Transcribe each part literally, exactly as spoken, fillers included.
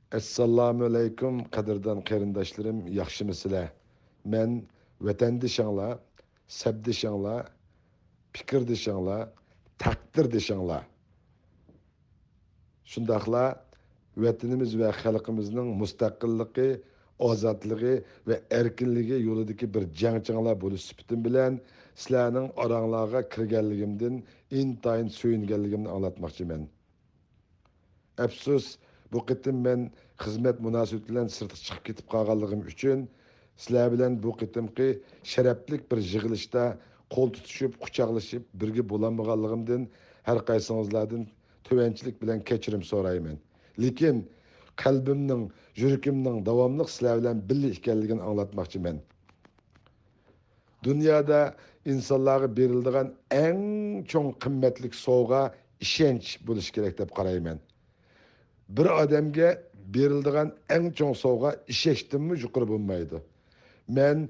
ئەسسالامۇئەلەيكۇم، قەدىردان قېرىنداشلىرىم، ياخشىمۇسىلەر؟ مەن ۋەتەندىشىڭلار، سەپدىشىڭلار، پىكىردىشىڭلار، تەقدىردىشىڭلار. شۇنداقلا ۋەتىنىمىز ۋە خەلقىمىزنىڭ مۇستەقىللىقى، ئازادلىقى ۋە ئەركىنلىكى يولىدىكى بىر جەڭچىڭلار بولۇش سۈپىتىم بىلەن سىلەرنىڭ ئاراڭلارغا كىرگەنلىكىمدىن ئىنتايىن سۆيۈنگەنلىكىمنى ئاڭلاتماقچىمەن. ئەپسۇس، بۇ قېتىم مەن خىزمەت مۇناسىۋىتى بىلەن سىرتقا چىقىپ كېتىپ قالغانلىقىم ئۈچۈن، سىلەر بىلەن بۇ قېتىمقى شەرەپلىك بىر يىغىلىشتا قول تۇتۇشۇپ، قۇچاقلىشىپ، بىرگە بولالمىغانلىقىمدىن ھەر قايسىڭىزلاردىن تۆۋەنچىلىك بىلەن كەچۈرۈم سورايمەن. لېكىن قەلبىمنىڭ، يۈرىكىمنىڭ داۋاملىق سىلەر بىلەن بىللە ئىكەنلىكىنى ئاڭلاتماقچىمەن. دۇنيادا ئىنسانلارغا بېرىلىدىغان ئەڭ چوڭ قىممەتلىك سوۋغا ئىشەنچ بولۇشى كېرەك دەپ قارايمەن. بىر ئادەمگە بېرىلىدىغان ئەڭ چوڭ سوۋغا ئىشەنچتىنمۇ يۇقىرى بولمايدۇ. مەن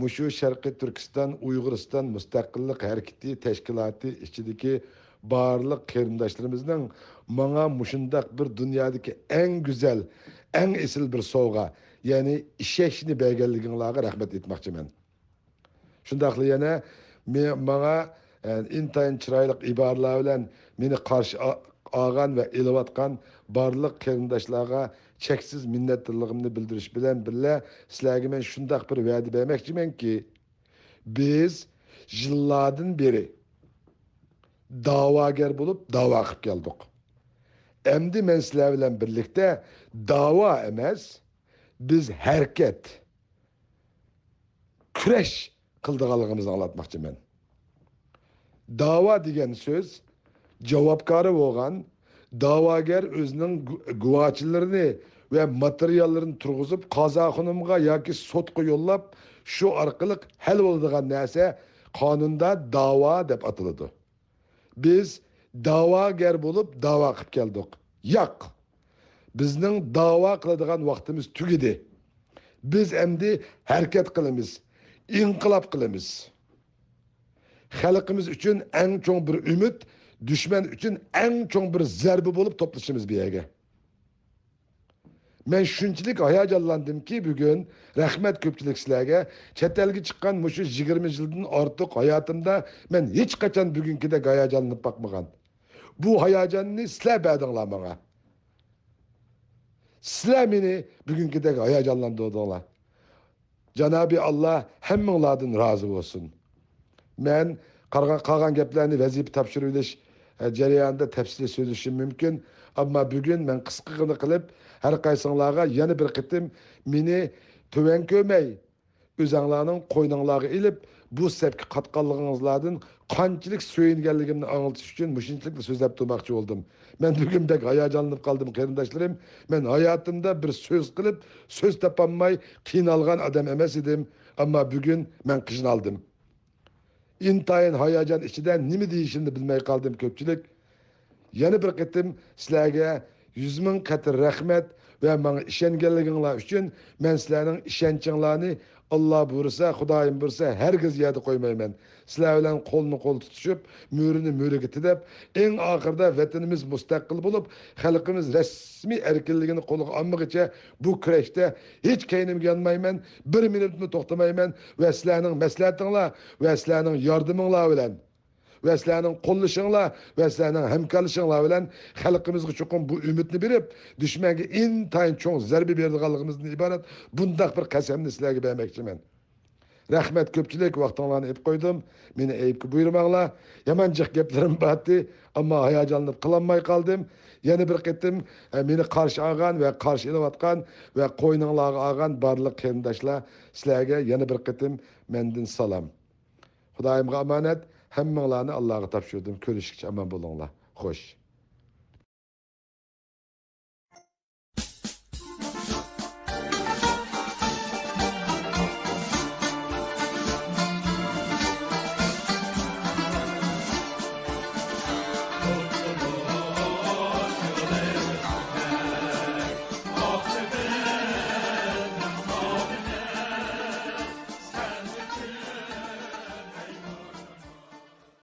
مۇشۇ شەرقىي تۈركىستان ئۇيغۇرىستان مۇستەقىللىق ھەرىكىتى تەشكىلاتى ئىچىدىكى بارلىق قېرىنداشلىرىمىزنىڭ ماڭا مۇشۇنداق بىر دۇنيادىكى ئەڭ گۈزەل، ئەڭ ئېسىل بىر سوۋغا، يەنى ئىشەنچنى بەرگەنلىكىڭلارغا رەھمەت ئېيتماقچىمەن. شۇنداقلا يەنە مې-، ماڭا، ئە، ئىنتايىن چىرايلىق ئىبارىلەر بىلەن مېنى قارشى ئا-، ئالغان ۋە ئېلىۋاتقان بارلىق قېرىنداشلارغا چەكسىز مىننەتدارلىقىمنى بىلدۈرۈش بىلەن بىللە، سىلەرگە مەن شۇنداق بىر ۋەدە بەرمەكچىمەنكى، بىز يىللاردىن بېرى داۋاگەر بولۇپ داۋا قىلىپ كەلدۇق. ئەمدى مەن سىلەر بىلەن بىرلىكتە داۋا ئەمەس، بىز ھەرىكەت، كۈرەش قىلىدىغانلىقىمىزنى ئاڭلاتماقچىمەن. داۋا دېگەن سۆز جاۋابكارى بولغان داۋاگەر ئۆزىنىڭ گۇ-، گۇۋاچىلىرىنى ۋە ماتېرىياللىرىنى تۇرغۇزۇپ، قازاخۇنۇمغا ياكى سوتقا يوللاپ، شۇ ئارقىلىق ھەل بولىدىغان نەرسە قانۇندا داۋا دەپ ئاتىلىدۇ. بىز داۋاگەر بولۇپ داۋا قىلىپ كەلدۇق. ياق! بىزنىڭ داۋا قىلىدىغان ۋاقتىمىز تۈگىدى. بىز ئەمدى ھەرىكەت قىلىمىز، ئىنقىلاب قىلىمىز. خەلقىمىز ئۈچۈن ئەڭ چوڭ بىر ئۈمىد، دۈشمەن ئۈچۈن ئەڭ چوڭ بىر زەربە بولۇپ توپلىشىمىز بۇ يەرگە. مەن شۇنچىلىك ھاياجانلاندىمكى، بۈگۈن، رەھمەت كۆپچىلىك سىلەرگە، چەت ئەلگە چىققان مۇشۇ يىگىرمە يىلدىن ئارتۇق ھاياتىمدا مەن ھېچقاچان بۈگۈنكىدەك ھاياجانلىنىپ باقمىغان. بۇ ھاياجاننى سىلەر بەردىڭلار ماڭا. سىلەر مېنى بۈگۈنكىدەك ھاياجانلاندۇردۇڭلار. جانابى ئاللا ھەممىڭلاردىن رازى بولسۇن. مەن قالغان، قالغان گەپلەرنى ۋەزىپە تاپشۇرۇۋېلىش، ئە، جەريانىدا تەپسىلىي سۆزلىشىم مۇمكىن. ئەمما بۈگۈن مەن قىسقىغىنە قىلىپ، ھەر قايسىڭلارغا يەنە بىر قېتىم مېنى تۆۋەن كۆرمەي، ئۆزەڭلارنىڭ قوينۇڭلارغا ئېلىپ، بۇ سەپكە قاتقانلىقىڭىزلاردىن قانچىلىك سۆيۈنگەنلىكىمنى ئاڭلىتىش ئۈچۈن مۇشۇنچىلىكلا سۆزلەپ تۇرماقچى بولدۇم. مەن بۈگۈن بەك ھاياجانلىنىپ قالدىم، قېرىنداشلىرىم. مەن ھاياتىمدا بىر سۆز قىلىپ، سۆز تاپالماي قىينالغان ئادەم ئەمەس ئىدىم. ئەمما بۈگۈن مەن قىينالدىم. ئىنتايىن ھاياجان ئىچىدە نېمە دېيىشىمنى بىلمەي قالدىم، كۆپچىلىك. يەنە بىر قېتىم سىلەرگە يۈز مىڭ قېتىم رەھمەت ۋە ماڭا ئىشەنگەنلىكىڭلار ئۈچۈن. مەن سىلەرنىڭ ئىشەنچىڭلارنى، ئاللا بۇيرۇسا، خۇدايىم بۇيرۇسا، ھەرگىز يەردە قويمايمەن. سىلەر بىلەن قولنى قول تۇتۇشۇپ، مۈرىنى مۈرىگە تىدەپ، ئەڭ ئاخىرىدا ۋەتىنىمىز مۇستەقىل بولۇپ، خەلقىمىز رەسمىي ئەركىنلىكىنى قولغا ئالمىغىچە بۇ كۈرەشتە ھېچ كەينىمگە يانمايمەن، بىر مىنۇتمۇ توختىمايمەن ۋە سىلەرنىڭ مەسلىھەتىڭلار ۋە سىلەرنىڭ ياردىمىڭلار بىلەن ۋە سىلەرنىڭ قوللىشىڭلار ۋە سىلەرنىڭ ھەمكارلىشىڭلار بىلەن خەلقىمىزگە چوقۇم بۇ ئۈمىدنى بېرىپ، دۈشمەنگە ئىنتايىن چوڭ زەربە بېرىدىغانلىقىمىزدىن ئىبارەت بۇنداق بىر قەسەمنى سىلەرگە بەرمەكچىمەن. رەھمەت كۆپچىلىك، ۋاقتىڭلارنى ئېلىپ قويدۇم. مېنى ئەيىبكە بۇيرۇماڭلار. يامان جىق گەپلىرىم بارتى، ئەمما ھاياجانلىنىپ قىلالماي قالدىم. يەنە بىر قېتىم، ئە، مېنى قارشى ئالغان ۋە قارشى ئېلىۋاتقان ۋە قوينۇڭلارغا ئالغان بارلىق قېرىنداشلار، سىلەرگە يەنە بىر قېتىم مەندىن سالام. خۇدايىمغا ئامانەت، ھەممىڭلارنى ئاللاغا تاپشۇردۇم. كۆرۈشكىچە ئامان بولۇڭلار. خوش.